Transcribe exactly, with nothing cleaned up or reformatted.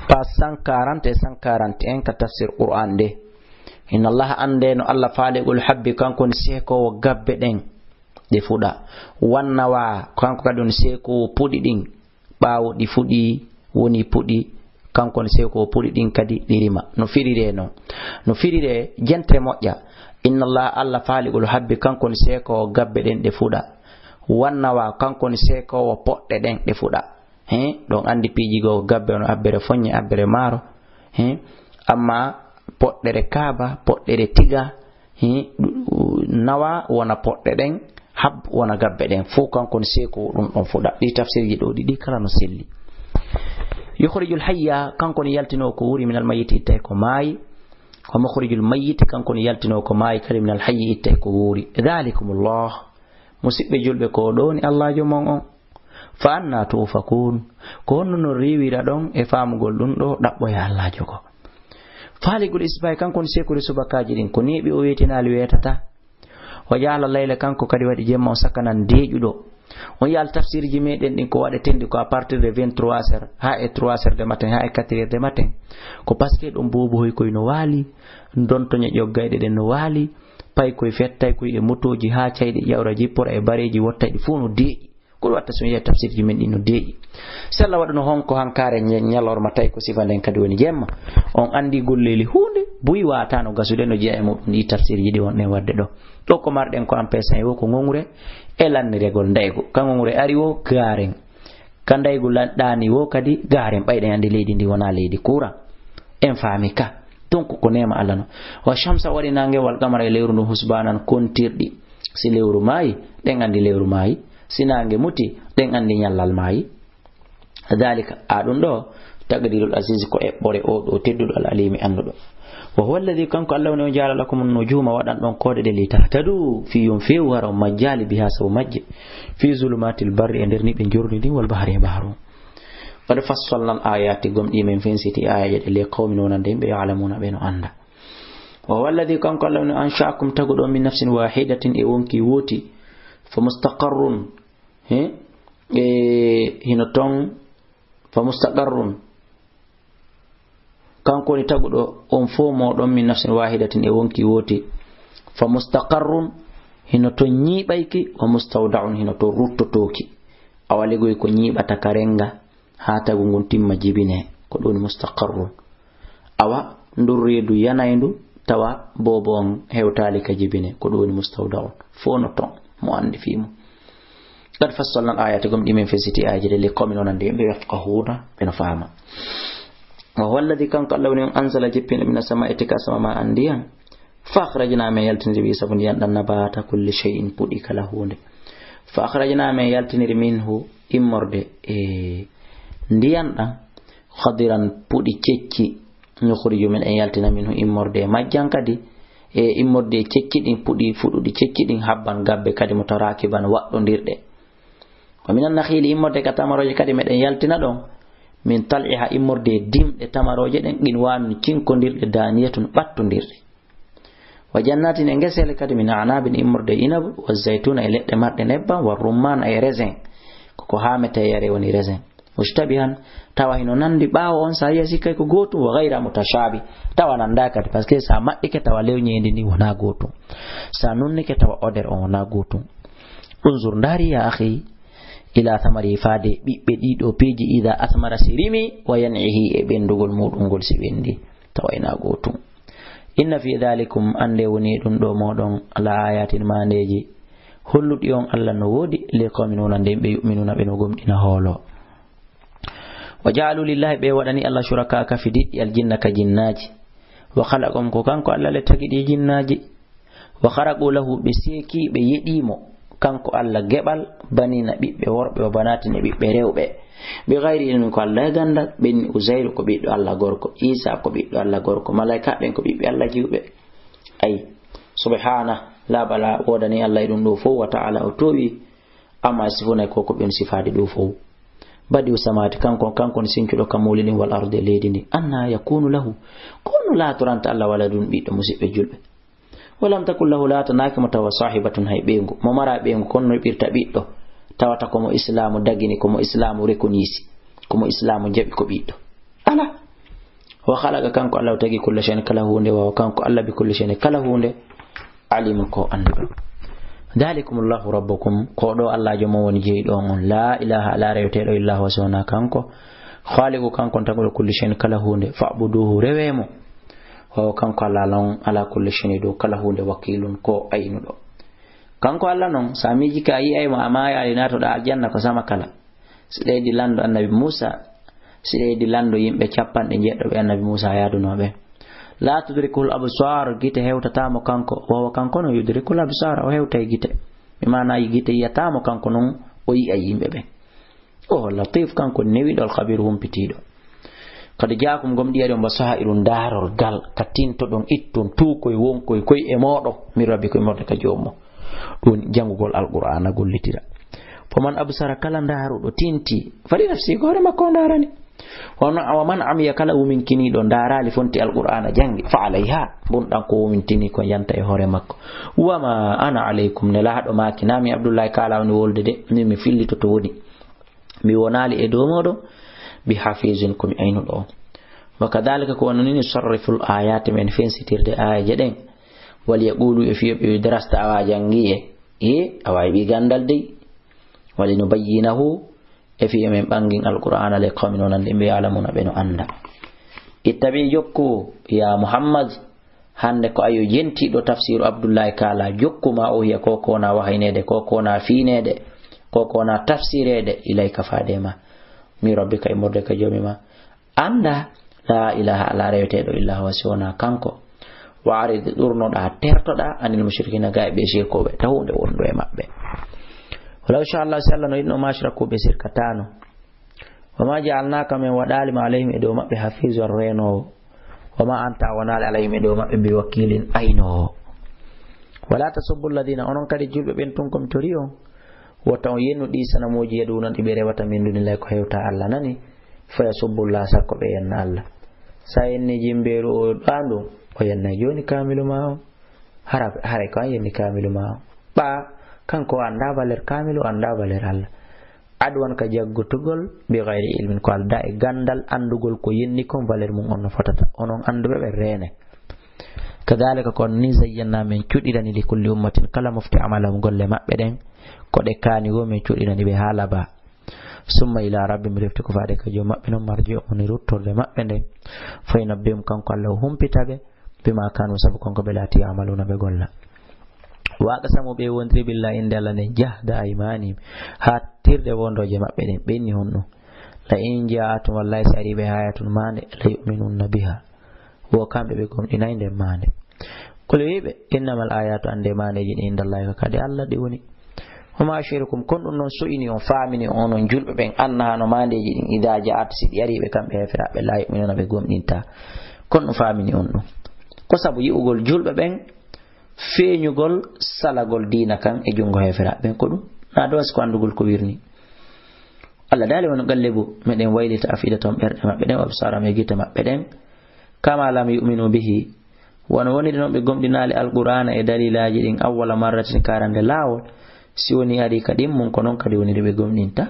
Page cent quarante et cent quarante et un ka tafsir Qur'an nde. Inna Allah, annde no Allah, faaligul habbi, kanko woni seekoowo gabbe ɗen ɗe fuɗa. Wan nawa, kanko kadi woni seekoowo puɗi ɗin. Ɓaawo ɗi fuɗi, woni puɗi, kanko woni seekoowo puɗi ɗin kadi ɗi rima. No firire non. No firire, jente moƴƴa. Inna Allah, Allah faaligul habbi, kanko woni seekoowo gabbe ɗen ɗe fuɗa. Wan nawa, kanko woni seekoowo poɗɗe ɗen ɗe fuɗa. He, ɗon anndi piiji goo ko gabbe, ono abbere foññe, abbere maaro. He, amma poɗɗere kaaba, poɗɗere tiga, he, ɗu-, nawa wona poɗɗe ɗen, hab wona gabbe ɗen. Fof kanko woni seekoowo ɗum ɗon fuɗa. Ɗi tafsirji ɗo ɗiɗi kala no selli. Yukhrijul hayya, kanko woni yaltinoowo ko wuuri, minal mayyiti, itta e ko maayi. Wa mukhrijul mayyiti, kanko woni yaltinoowo ko maayi kadi, minal hayyi, itta e ko wuuri. Dhalikumullah. Musiɓɓe julɓe, ko ɗo woni Allaajo mon on. Fa anna tu'fakun? Ko honno no riiwira ɗon e faamugol ɗum ɗo ɗaɓɓoya Allaajo ko? Faaligul isbahi, kanko woni seekude subakaaji ɗin, ko neeɓi o weetinaali weetata. Wa ja'ala layla, kanko kadi waɗi jemma on sakanan deeƴuɗo. On yaal tafsirji meɗen ɗin ko waɗetenɗi ko à partir de vingt-trois heures, haa e trois heures de matin, haa e quatre heures de matin. Ko parce que ɗon boobohoy koy no waali, dontoñe ƴoggayɗe ɗen no waali, paykoy fettaykoy e motooji haa cayɗe ƴawra jippora e bareeji wottayɗi fof no deeƴi. Ko ɗum watta so mi wiya tafsirji men ɗi no deeƴi. Si Allah waɗuno honko hankaare ñe-, ñalorma tawi ko sifa nden kadi woni jemma, on anndi golleeli huunde buy waatano gasude no jeya e muɗum ɗi tafsirji ɗi wonɗen waɗde ɗo. Ɗo ko marɗen ko en paysan e wo ko ŋoŋre e lanniregol ndaygu. Ka ŋoŋre ari wo gaaren. Ka ndaygu lan-, ɗaani wo kadi gaaren ɓayɗen anndi leydi ndi wona leydi kuuran. En faami ka. Donc ko neema Allah no. Wa shamsa waɗi naange wal qamara e lewru ndu husbaanan kontirɗi. Si lewru maayi, ɗen anndi lewru maayi. Si naange muti, ɗen anndi ñallal maayi. Dhalika, a ɗum ɗo, taqdirul aziz ko eɓɓore o ɗo tedduɗo al alimi annduɗo. Wa huwa alladhi, kanko Allah woni on jaala lakum nujuma waɗan ɗon koode ɗe li tahtadu fi yum fewu hara on majjali biha sabu majje. Fi zulumatil barri e nder ni ɓe jorni ɗin wal bahri e bahru. Qad fassalna al ayati gomɗi men fensiti ayaje ɗe li qawmin wonande yimɓe ya'lamuna ɓe no annda. Wa huwa alladhi kanko Allah woni ansha'akum taguɗo min nafsin wahidatin e wonki woti. Fa mustaqarrun, he? E hino ton fa mustaqarrun. Kanko woni taguɗo on fof moɗon min nafsin wahidatin e wonki woti. Fa mustaqarrun hino ton ñiiɓayki wa mustawda'un hino ton ruttotooki. Awa legoy ko ñiiɓata ka renga haa tagu ngun timma jibine, ko ɗum woni mustaqarrun. Awa, ndun reedu yanayndu, tawa boobo on hewtaali ka jibine, ko ɗum woni mustawda'un. Fof no ton, mo anndi fii mum. Qad fassalna al ayati, gomɗi men fesiti aayeeje ɗe, li qawmin wonande yimɓe, yafqahuna, ɓe no faama. Wa huwa alladhi, kanko Allah woni on, anzala, jippino, mina samaa'i, tika sama ma an ndiyan. Fa akhrajna, men yaltiniri, bi sabu ndiyan ɗan, nabata kulli shay'in, puɗi kala huunde. Fa akhrajna, men yaltiniri, minhu, immorde e ndiyan ɗan, khadiran, puɗi kecci, nukhriju, men en yaltina, minhu, immorde e majjan kadi, e immorde e kecci ɗin, puɗi fuɗuɗi kecci ɗin, habban, gabbe kadi, mutarakiban, waɗɗondirɗe. Wa minan nakhili, immorde ka tamarooje kadi, meɗen yaltina ɗon, min tal'iha, immorde e dimɗe tamarooje ɗen, qinwanun, cinkondirɗe, daniyatun, ɓattondirɗe. Wa jannatin, e ngeseele kadi, min a'nabin, immorde e inabu, wa zaytuna, e leɗɗe marɗe nebbam, wa rumman, e raisin. Ko ko haamete yare woni raisin. Mushtabihan, tawa hino nandi ɓaawo on, sa yiya sikkay ko gootum, wa ghayra mutashabih, tawa nanda kadi, parce que sa maɓɓike tawa lewñeendi ndi wona gootum. Sa nunnike tawa odeur on wona gootum. Unzur, ndaari ya akhi, ila thamari, faade ɓiɓɓe ɗiɗo piiji, idha athmara, si rimi, wa yan'ihi, e ɓendugol muɗum ngol si ɓendi, tawa ina gootum. Inna fi dhalikum, annde woni ɗum ɗo moɗon, la ayatin, maandeeji, holluɗi on Allah no woodi, li qawmin, wonande yimɓe, yu'minuna, ɓe no gomɗina hoolo. Wa ja'alu lillahi, ɓe waɗani Allah, shuraka, ka fidiɗɗi, al jinna, ka jinnaaji. Wa khalaqahum, ko kanko Allah le tagi ɗi jinnaaji. Wa kharaqu lahu, ɓe seeki, ɓe yeɗii mo, kanko Allah, geɓal, banina, ɓiɓɓe worɓe, wa banatin, e ɓiɓɓe rewɓe. Bi ghayri ilmin, ko Allah e gandal, ɓe inni Uzayru ko ɓiɗɗo Allah gorko, Isa ko ɓiɗɗo Allah gorko, malaika ɓen ko ɓiɓɓe Allah jiwɓe. Ay, subhana, laaɓal woodani Allah e ɗum ɗo fof, wa ta'ala, o toowi, amma sifunay ko ko ɓen sifaade ɗo fof. Badi'u samawati, kanko, kanko on sincuɗo ka mawli ɗin, wal ardi, e leydi ndi. Anna yakunu lahu, ko honno laatoranta Allah waladun ɓiɗɗo, musiɓɓe julɓe? Wa lam takun lahu, laatanaaki mo tawa, sahibatun, hay ɓeyngu. Mo mara ɓeyngu, kono no heɓirta ɓiɗɗo, tawata ko mo Islaamu dagini, ko mo Islaamu rekonisi, ko mo Islaamu jaɓi ko ɓiɗɗo. Ala. Wa khalaqa, kanko Allah o tagi, kulla shay'in, kala huunde, wa kanko Allah bi kulli shay'in, kala huunde, alimun, ko annduɗo. Dhalikumullahu rabbukum, ko ɗo Allah joom mon woni jeyɗo on, la ilaha, alaa reweteeɗo illa huwa, si wonaa kanko. Khaliqu, kanko on taguɗo kulli shay'in, kala huunde, fa'buduhu, rewee mo. Wa kanko Allah non ala kulli shay'in, dow kala huunde, wakilun, ko aynuɗo. Kanko Allah non, sa miijike a yi'ay mo, a maayaali, naatoɗaa aljanna, ko sama kala. Si ɗe yiɗi lanndo annabi Muusa, si ɗe yiɗi lanndo yimɓe capanɗe njeɗɗo ɓe annabi Muusa yaadunoo ɓe. La tudrikuhul absar, gite hewtataa mo kanko, wa huwa, kanko non, yudrikul absar, o hewtay gite. Bi maana gite yi'ataa mo, kanko non o yi'ay yimɓe ɓe. O latif, kanko newiɗo, al khabir, humpitiiɗo. Qad jaakum, gomɗii arii on, basaa'irun, daarorgal, ka tintoɗon, itton, tuukoy, wonkoy, koy e mooɗon, min rabbikum, immorde ka joomum. Ɗum woni janngugol Alqur'aana, gollitira. Faman absara, kala ndaaruɗo, tinti, fali nafsi, ko hoore makko o ndaarani. Wa man, wa man amiya, kala wumintiniiɗo, ndaaraali, fonti Alqur'aana, janngi, fa alayha, mbunɗan ko wumintini ko yanta e hoore makko. Wa ma ana alaykum, nelaaɗo maaki, naa mi Abdullahi Kaala woni wolde de, min mi fillitoto woni. Mi wonaali e dow mooɗon bi hafizin, ko mi aynuɗo on. Wa kadhalika, ko wano nii, nusarriful ayati, men fensitirde aayeeje ɗen. Wal yaqulu, e fiyo ɓe darasta awa janngi e, e awa ɓi ganndal dey. Wali nubayyinahu, e fiyo men ɓanngin Alqur'aana li qawmin, wonande ɓe, ya'lamuna, ɓe no annda. Ittabi, jokku, ya Muhammad, hannde ko ayo jentiiɗo tafsiru Abdullahi Kaala, jokku ma o hiya ko ko wona wahayneede, ko ko wona fiineede, ko ko wona tafsireede, ilayka, faade ma, min rabbika, immorde ka joomi ma. Annda, la ilaha, alaa reweteeɗo illa huwa, si wonaa kanko. Wa arid, ɗurnoɗaa, tertoɗaa, anil mushrikina, ga e ɓe sirkooɓe, taw huunde wonɗo e maɓɓe. Walaw sha Allah, si Allah no yiɗno, ma ashraku, ɓe sirkataano. Wa ma ja'alnaka, men waɗaali ma, alayhim, e dow maɓɓe, hafizan, reenoowo. Wa ma anta, a wonaali, alayhim, e dow maɓɓe, bi wakilin, aynoowo. Wala tasubbu alladhina, onon kadi julɓe ɓen tun ko mi torii on, wota on yennu ɗi sanamuuji yaduuna ɗi ɓe rewata min dunillahi, ko hewta Allah, nani? Fa yasubbu Allah, sakko ɓe yenna Allah. Sa yenni jimbeeru o ɗaandu, o yennay jooni kaamilu ma on. Hara, haray ko an yenni kaamilu ma on. Ɓa, kanko o annda valeur kaamilu, o annda valeur Allah. Adwan, ka jaggotugol, bi ghayri ilmin, ko aldaa e ganndal, anndugol ko yenni kon valeur mum on no fotata. Onon annduɓe ɓe reene. Kadhalika, ko nii, zayyanna, men cuɗirani, li kulli ummatin, kala mofte, amalahum, golle maɓɓe ɗen, ko ɗe kaani woo, men cuɗirani ɓe haa labaa. Summa ila rabbihim, refti ko faade ka joom maɓɓe non, marji'uhum, woni ruttorde maɓɓe nden. Fa yunabbihum, kanko Allah o humpita ɓe, bima kanu, sabu kon ko ɓe laati, ya'maluna, ɓe golla. Wa aqsamu, ɓe wondiri, billahi, innde Allah nden, jahda aymanihim, haa tirde wondooje maɓɓe ɗen, ɓe inni honɗum. La in ja'athum, wallahi si arii ɓe ayatun, maande, la yu'minunna biha, wo kamɓe ɓe gomɗinay nden maande. Qul, wi'e ɓe, innamal ayatu, annde maandeeji ɗin, indallahi, ko ka Allah ɗi woni. Wa ma yash'urukum, kon ɗum non so'ini on, faamini on, onon julɓe ɓen, annaha no maandeeji ɗin, idha ja'at, si ɗi arii ɓe kamɓe heeferaaɓe, la yu'minuna, ɓe gomɗintaa. Kon ɗum faamini on ɗum. Ko sabu yi'ugol julɓe ɓen, feeñugol salagol diina kan e junngo heeferaaɓe ɓen, ko ɗum. Na doos ko anndugol ko wirni. Allah daali, wano gallebu, meɗen waylita afidatahum, ɓerɗe maɓɓe ɗen, wa absarahum, e gite maɓɓe ɗen, kama lam yu'minu bihi, wano woniri non ɓe gomɗinaali Alqur'aana e dalilaaji ɗin, awwala marratin, kaarande laawol, si woni arii ka ɗin mum, ko non kadi woniri ɓe gomɗinta.